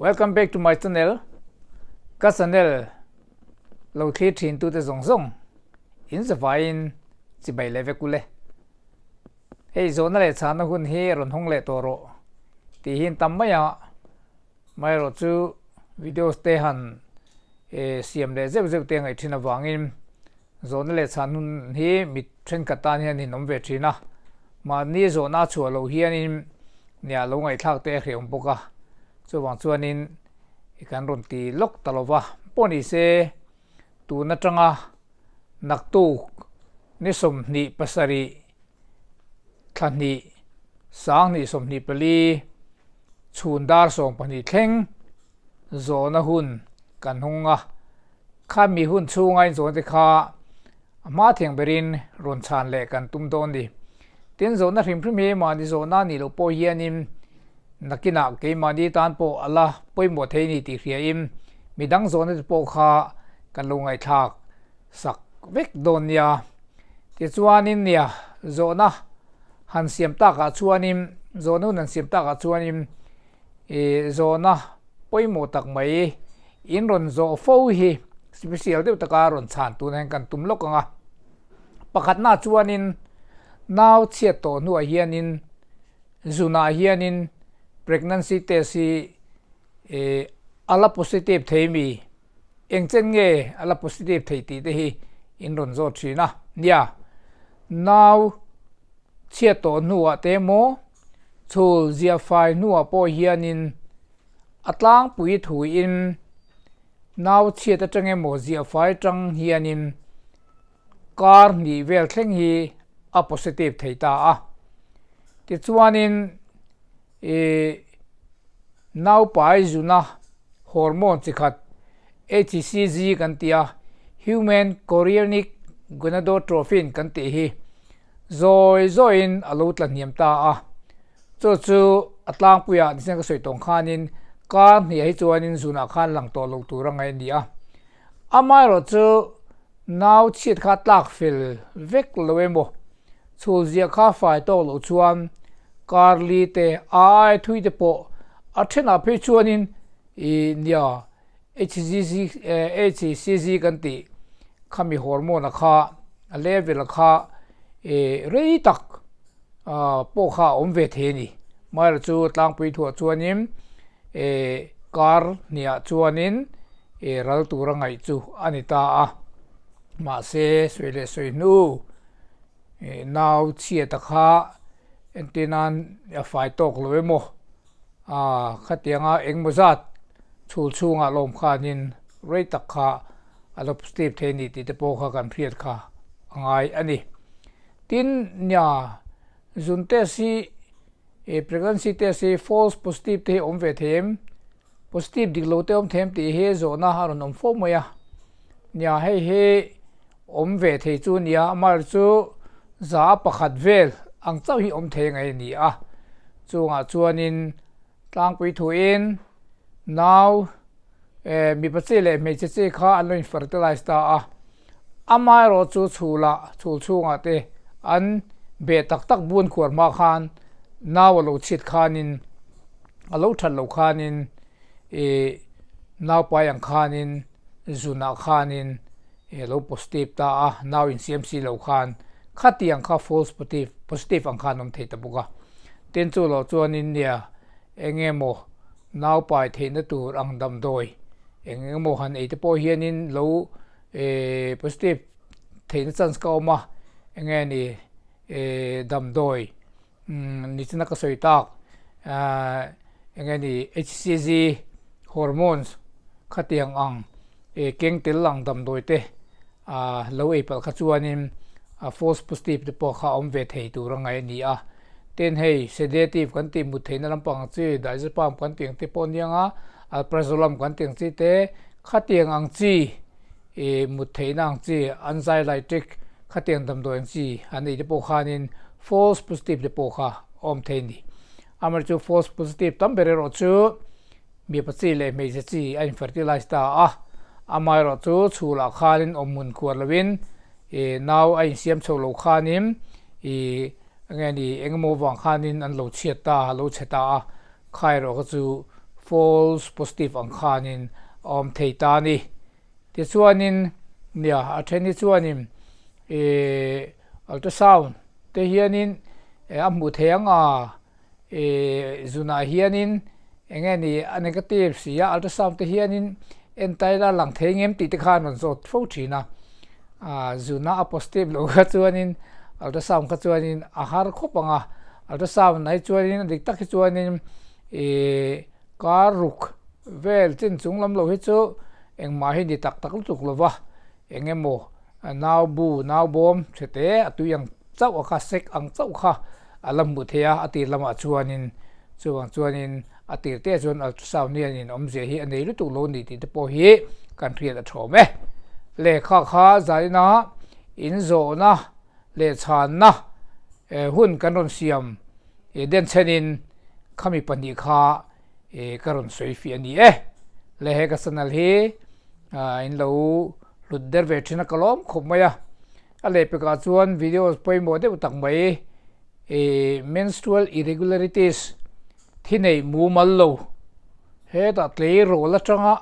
Welcome back to my channel Ka channel lo thlir thin tute zawng zawng in zavaiin chibai leh vek ule. Hei zawhna leh chhahna hun hi rawn hawng leh tawh rawh tih hi an tam mai a, amaherawh chu videos te han siam leh zeuh zeuh te a ngaih thin avangin Zawhna leh chhan hun hi mi thenkhat tan hian in awm ve thin a, mahni zawhna a chhuah loh hianin nia lo ngaihthlak te a hrehawm bawk a, chuvang chuanin i kan rawn ti lawk ta lo va, pawh ni se tun atanga naktuk ni 27 thla hnih 2024 chhun dar 12 thleng zawhna hun kan hawng a. Kha mi hun chhunga inzawhna te kha a hma theng berin rawn chhan leh kan tum dawn ni. Tin, zawhna hrim hrim hi mahni zawhna a nih loh pawh hianin nakinah keimahni tan pawh a la pawimawh thei ni tih hriain midang zawhna te pawh kha kan lo ngaihthlak sak vek dawn nia. Tichuanin nia zawhna han siam takah chuanin zawhna hun han siam takah chuanin I zawhna pawimawh tak mai in rawn zawh fo hi special deuh taka rawn chhan tun hian kan tum lawk ang a. Pakhatna chuanin nau chhiat tawh hnuah hianin zunah hianin pregnancy test hi a la positive thei mi? Engchen nge a la positive thei tih te hi in rawn zawt thin a. Nia, nau chhiat tawh hnuah te emaw Chhul ziah fai hnuah pawh hianin a tlangpui thuin nau chhiat atang emaw ziah fai atang hianin kar hnih vel thleng hi a positive thei ta a. Tichuanin ih naupai zuna hormone chi khat HCG kan tih a, Human Chorionic Gonadotrophin kan tih hi Zawi zawiin a lo tla hniam ta a, chu chu a tlangpuiah nichina ka sawi tawng khanin kar hniah hi chuanin zunah khan lang tawh lo tur a ngaih a ni a. Amaherawh chu nau chhiat kha tlak fel vek lo emaw, chhul ziah kha fai tawk loh chuan kar li te a ai thui te pawh a thenah phei chuanin ih nia HCG HCG kan tih khami hormone a kha a level a kha eh rei tak ah pawh kha a awm ve thei a ni. Amaherawhchu chu tlangpui thuah chuanin eh kar hniah chuanin eh ral tura ngaih chu a ni ta a. Mahse sawi leh sawi hnu eh nau chhiat a kha entir nan a fai tawk lo emaw A, khatianga engmaw zat chhul chhungah lawm khanin rei tak kha a lo positive thei a ni tih te pawh kha kan hriat kha a ngai a ni. Tin, nia zun test hi eh pregnancy test hi false positive te hi awm ve thei em? Positive dik lo te awm thei em tih hi zawhna a rawn awm fo mai a. Nia, hei hi awm ve thei chu nia, amaherawhchu chu za pakhat vel ang chauh hi awm thei ngai a ni a. Chungah chuanin tlangpui thuin nau eh mipa chi leh hmeichhe chi kha an lo in fertilize ta a, amaherawhchu chhulah chhul chhungah te an beh tak tak bun khuar hma khan nau a lo chhit khanin a lo that loh khanin ih naupai ang khanin zunah khanin ih lo positive ta a, nau insiam si lo khan khatiang kha false positive positive ang khan awm thei ta bawk a. Tin chu loh chuanin nia eng emaw nau pai theihna tur ang damdawi eng emaw han ei te pawh hianin lo ih positive theihna chance ka awm a, eng nge ni ih damdawi Nichina ka sawi tak eng nge ni HCG hormones khatiang ang keng tel ang damdawi te lo ei palh kha chuanin false positive te pawh kha a awm ve thei tur a ngaih a ni a. Tin hei sedative kan tih mut theihna lampang ang chi diazepam kan tih ang te pawh aniang a, alprazolam kan tih ang chi te khatiang ang chi I mut theihna ang chi, anxiolytic, khatiang damdawi ang chi an ei te pawh khanin false positive te pawh kha a awm thei a ni. Amaherawhchu false positive tam ber erawh chu mipa chi leh hmeichhe chi a infertilize ta a, amaherawhchu chhulah khanin awm hmun khuar loin i nau a insiam chho lo khanin i enge ni engemaw vang khanin an lo chhiat ta, a lo chhe ta a, kha erawh kha chu. False positive ang khanin a awm thei ta a ni. Tichuanin nia a then hi chuanin ih ultrasound te hianin a hmuh theih ang a ih zunah hianin eng nge ni a negative si a ultrasound te hianin entaila lang thei ngem tih te khan rawn zawt fo thin a ah zuna a positive loh kha chuanin ultrasound kha chuanin a har khawp ang a ultrasound ah hi chuanin a dik tak hi chuanin ih kar ruk vel chin chung lam lo hi chu engmah hi ni tak tak lutuk lo va eng emaw nau bu nau bawm chhe te a tui ang chauh a kha sek ang chauh kha a la hmuh theih a a tir lamah chuanin chuvang chuanin a tir te chuan ultrasound hianin awmzia hi a nei lutuk lo ni tih te pawh hi kan hriat a thawm e. Lehkha kha zaina inzawhna leh chhanna hun kan rawn siam denchhenin khami pahnih kha ka rawn sawi fiah a ni e. Le he ka channel hi in lo hlut der ve thin a ka lawm khawp mai a. A lehpekah chuan videos pawimawh deuh tak mai menstrual irregularities thi neih mumal lo hetah tleirawl atanga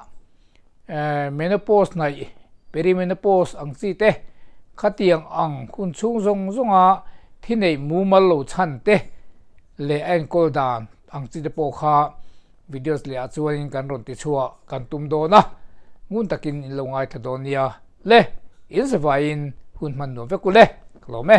menopause hnaih perimenopause ang chi te khatiang ang hun chhung zawng zawnga thi neih mumal lo chhan te leh a enkawl dan ang chi te pawh kha videos leh ah chuanin kan rawn ti chhuah kan tum dawn a ngun takin in lo ngaithla dawn nia le in zavaiin hun hman nuam vek u le ka lawm e.